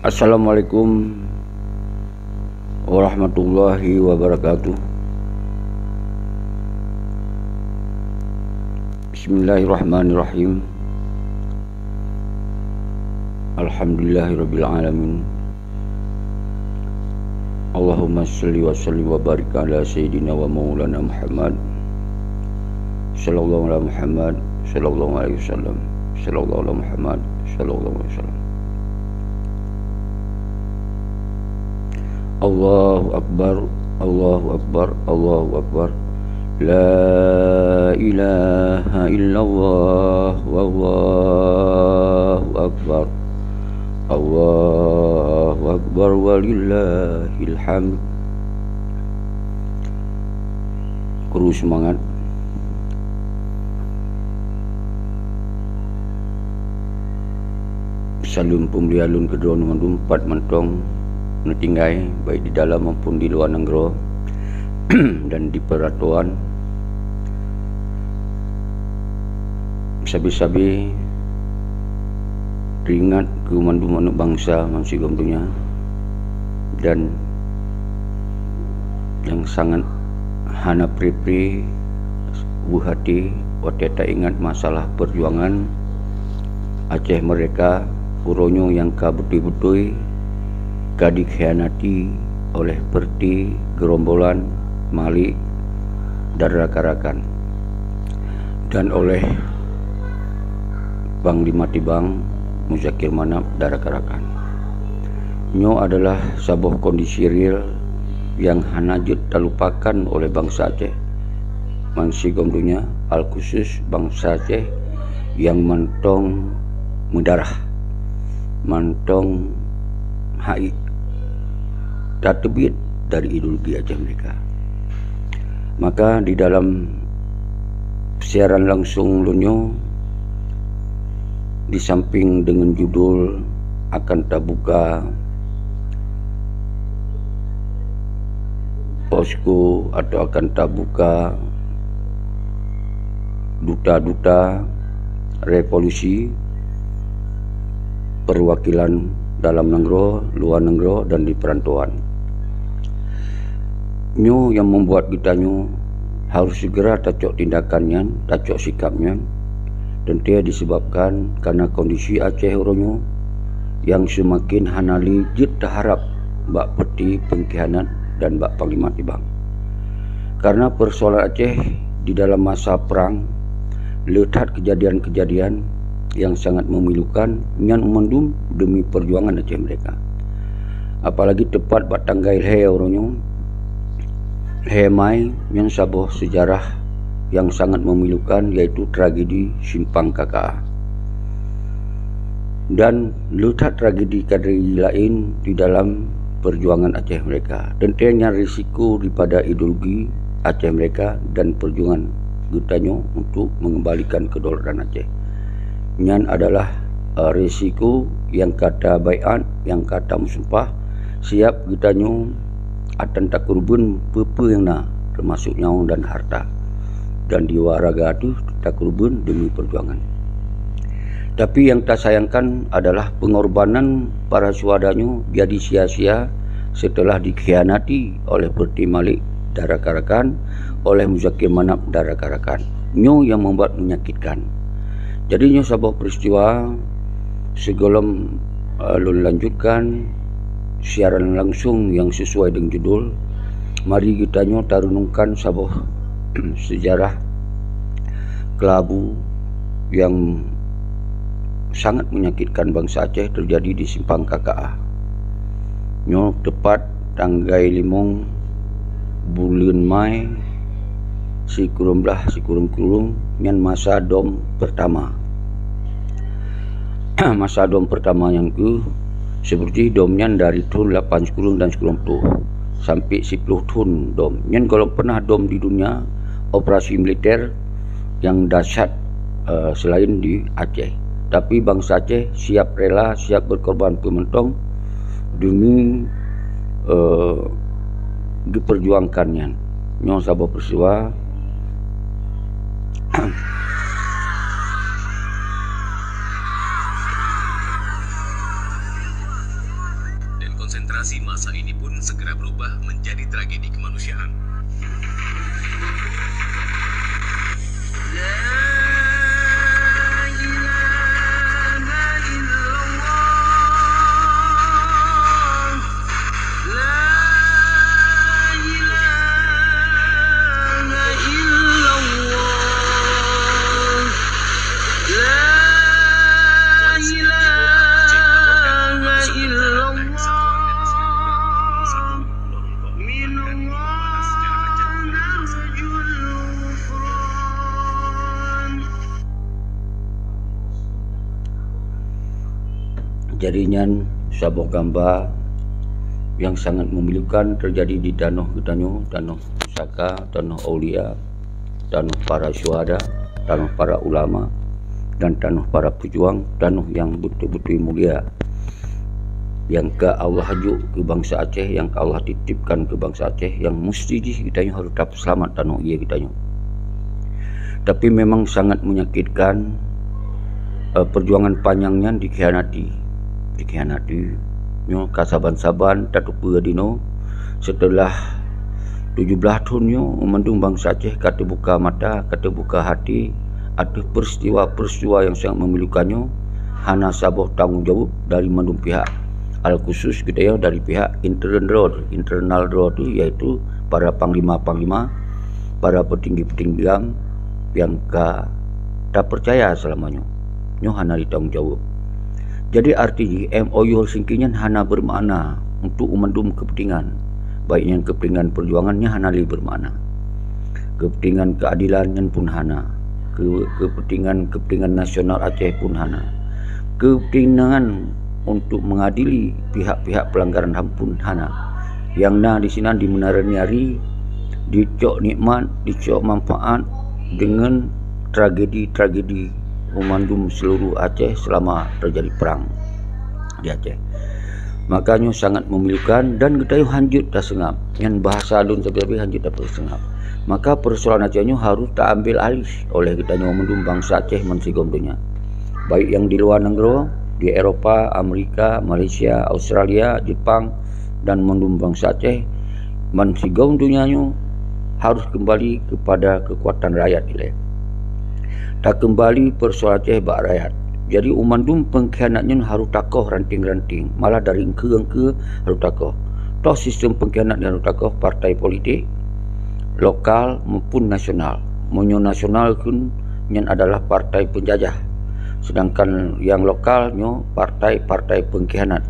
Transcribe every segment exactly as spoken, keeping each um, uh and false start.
Assalamualaikum warahmatullahi wabarakatuh. Bismillahirrahmanirrahim. Alhamdulillahirabbil alamin. Allahumma shalli wa sallim wa barik ala sayyidina wa maulana Muhammad. Sallallahu ala Muhammad, sallallahu alaihi wasallam. Sallallahu ala Muhammad, sallallahu alaihi wasallam. Allahu Akbar, Allahu Akbar, Allahu Akbar. La ilaha illallah, wallahu akbar. Allahu Akbar, walillahil hamd. Kru seumangat. Saleuem peumulia lôn keu droeneuh mandum pat mantong neutinggai, baik di dalam maupun di luwa nanggroe dan di peurantauan. Sabe-sabe teuingat keu mandum aneuëk bansa bansigom donya, dan nyang sangat hana pri-pri buet até watée taingat masalah peujuangan Aceh Merdeka, uroe nyoe nyang ka beutôi-beutôi ka dikhianati oleh Perti Gerombolan Malik dan rakan-rakan, dan oleh Panglima Tibang Muzakir Manaf dan rakan-rakan. Nyoe adalah saboh kondisi real nyang hana jeuet talupakan oleh bansa Aceh. Bansigom donya, alkhusus bansa Aceh nyang mantong meudarah, mantong hai tateubiet dari ideologi Aceh Merdeka. Maka di dalam siaran langsung lôn nyoe, di samping deungon judul akan tabuka posko atau akan tabuka duta-duta revolusi perwakilan dalam nanggroe, luwa nanggroe dan di peurantauan. Nyoe nyang membuat geutanyoe harus segera tacok tindakan nyan, tacok sikap nyan. Teuntée disebabkan karena kondisi Aceh uroe nyoe nyang seumaken hana lé jeuet taharab bak Perti Pengkhianat dan bak Panglima Tibang. Karena persoalan Aceh di dalam masa perang, le that kejadian-kejadian nyang sangat memilukan, nyan mandum demi perjuangan Aceh Merdeka. Apalagi teupat bak tanggai lhée uroe nyoe, lhée Mai, nyan saboh sejarah nyang sangat memilukan, yaitu tragedi Simpang K K A. Dan le that tragedi-tragedi laén di dalam perjuangan Aceh Merdeka. Teuntée nyan risiko daripada ideologi Aceh Merdeka dan perjuangan geutanyoe untuk mengembalikan kedaulatan Aceh. Nyan adalah, eh, risiko nyang ka tabaiat, nyang ka tameusumpah, siap geutanyoe akan takeureubeuen peue-peue nyang na, teumasok nyawöng dan harta. Dan jiwa raga teuh takeureubeuen demi perjuangan. Tapi nyang tasayangkan adalah pengorbanan para syuhada nyoe jadi sia-sia setelah dikhianati oleh Perti Malik dan rakan-rakan, oleh Muzakir Manaf dan rakan-rakan. Nyoe nyang membuat menyakitkan. Jadi nyoe saboh peristiwa, sigohlom, eh, lôn lanjutkan siaran langsung nyang sesuai dengan judul, mari geutanyoe tarenungkan saboh sejarah keulabu nyang sangat menyakitkan bansa Aceh terjadi di Simpang K K A. Nyoe teupat tanggai limong buleuen Mai sikureueng blaih sikureueng kureueng, nyan masa dom pertama. Masa dom pertama nyan keuh seperti dom nyan dari thon lapan sikureueng dan sikureueng ploh sampai siploh thon dom. Nyan gohlom pernah dom di dunia operasi militer nyang dahsyat, eh, selain di Aceh. Tapi bansa Aceh siap rela, siap berkorban peue mantong demi, eh, geuperjuangkan nyan. Nyoe saboh peristiwa Ini pun segera berubah menjadi tragedi kemanusiaan. Jadi nyan saboh gamba nyang sangat memilukan terjadi di tanoh geutanyoe, tanoh pusaka, tanoh aulia, tanoh para syuhada, tanoh para ulama, dan tanoh para pejuang, tanoh nyang beutôi-beutôi mulia. Nyang ka Allah jok keu bansa Aceh, nyang ka Allah titipkan keu bansa Aceh, nyang musti jih geutanyoe harôh tapeuseulamat tanoh ié geutanyoe. Tapi memang sangat menyakitkan, eh, perjuangan panyang nyan dikhianati. Dikhianati. Nyoe ka saban-saban tateupeue dinoe, seuteulah tujoh blaih thon nyoe, mandum bansa Aceh ka teubuka mata, ka teubuka hati ateueh peristiwa-peristiwa nyang sangat memilukan nyoe, hana saboh tanggong jaweueb dari mandum pihak. Al khusus geutanyoe dari pihak intern droe, internal droe teuh, yaitu para panglima-panglima, para peutinggi-peutinggi GAM nyang ka tapeucaya seulama nyoe. Nyoe hana jitanggong jaweueb. Jadi arti jih M O U Helsinki nyan hana bermakna untuk mandum kepentingan, baik nyang kepentingan perjuangan nyan hana lé bermakna. Kepentingan keadilan nyan pun hana. Ke-, kepentingan-kepentingan nasional Aceh pun hana. Kepentingan untuk mengadili pihak-pihak pelanggaran HAM pun hana. Nyang na di sinan di Menara Niari, dicok nikmat, dicok manfaat dengan tragedi-tragedi mandum seluruh Aceh selama terjadi perang di Aceh. Maka nyoe sangat memilukan dan geutanyoe hanjeuet taseungab. Nyan bahasa lôn sabe-sabe, hanjeuet taseungab. Maka persoalan Aceh nyoe harôh taambil alih oleh geutanyoe mandum bansa Aceh bansigom donya. Baik nyang di luwa nanggroe, di Eropa, Amerika, Malaysia, Australia, Jepang, dan mandum bansa Aceh, bansigom donya nyoe harôh keumbali keupada keukuatan rakyat ilée. Takeumbali persoalan Aceh bak rakyat. Jadi, u mandum peungkhianat nyan harôh takoh ranting-ranting, malah dari eungkeu-eungkeu harôh takoh. Toh sistem peungkhianat nyang harôh takoh partai politik lokal maupun nasional. Meunyoe nasional kheun nyan adalah partai penjajah, sedangkan nyang lokal nyoe partai-partai peungkhianat.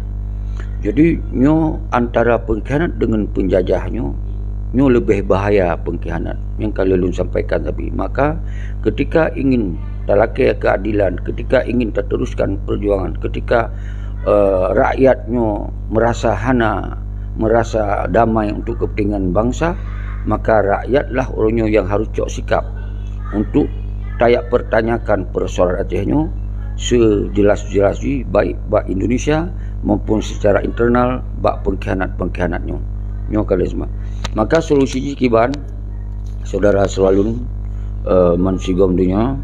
Jadi, nyoe antara peungkhianat dengan penjajah nyoe, nyoe leubeh bahaya peungkhianat nyang ka lôn sampaikan tadi. Maka, ketika ingin talakée keadilan, ketika ingin tateruskan perjuangan, ketika, eh, rakyat nyoe merasa hana, merasa damai untuk kepentingan bangsa, maka rakyatlah ureuëng nyoe nyang harôh cok sikap untuk tayak pertanyakan persoalan Aceh nyoe sejelas-jelas jih, baik bak Indonesia maupun secara internal bak peungkhianat-peungkhianat nyoe. Nyoe ka lheueh seumah. Maka solusi jih kiban, saudara seuralun, eh, bansigom donya,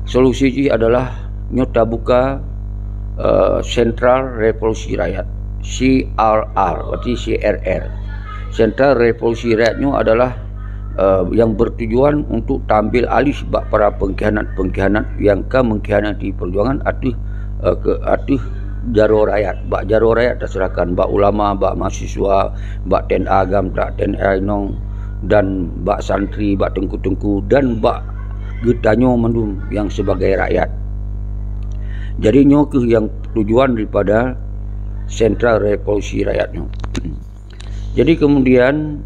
solusi jih adalah nyoe tabuka, eh, Sentral Revolusi Rakyat, C R R, berarti C R R. Sentral Revolusi Rakyat nyoe adalah, eh, yang bertujuan untuk taambil alih bak para pengkhianat-pengkhianat yang ka mengkhianati perjuangan ateueh, eh, ke, ateueh jaroe rakyat. Bak jaroe rakyat taserahkan, bak ulama, bak mahasiswa, bak T N A GAM, bak T N A inong, dan bak santri, bak teungku-teungku, dan bak geutanyoe mandum nyang sebagai rakyat. Jadi, nyoe kheueh nyang tujuan daripada Sentral Revolusi Rakyat nyoe. Jadi, kemudian,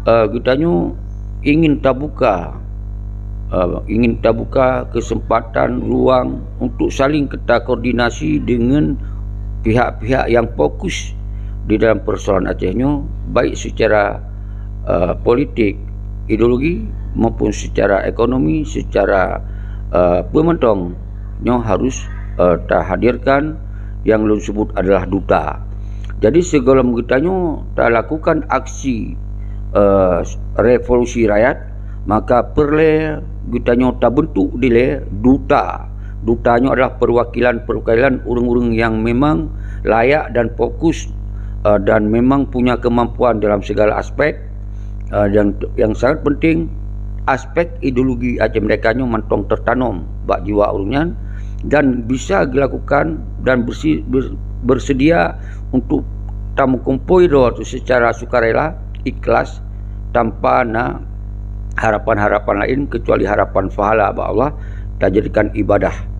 eh, geutanyoe ingin tabuka, eh, ingin tabuka kesempatan, ruang untuk saling kita koordinasi dengan pihak-pihak yang fokus di dalam persoalan Aceh nyoe, baik secara, eh, politik, ideologi, maupun secara ekonomi, secara, eh, peue mantong nyoe harus, eh, tahadirkan nyang lôn sebut adalah duta. Jadi, sigohlom geutanyoe talakukan aksi, eh, revolusi rakyat, maka peureulée geutanyoe tabentuk dilée duta. Duta nyoe adalah perwakilan-perwakilan ureuëng-ureuëng nyang memang layak dan fokus eh, dan memang punya kemampuan dalam segala aspek, eh, dan yang sangat penting, aspek ideologi Aceh Merdeka nyoe mantong tertanom bak jiwa ureuëng nyan dan bisa dilakukan dan bersi, ber, bersedia untuk tameukumpôi droe tu secara sukarela, ikhlas, tanpa na harapan-harapan lain kecuali harapan pahala bak Allah, tajadikan ibadah.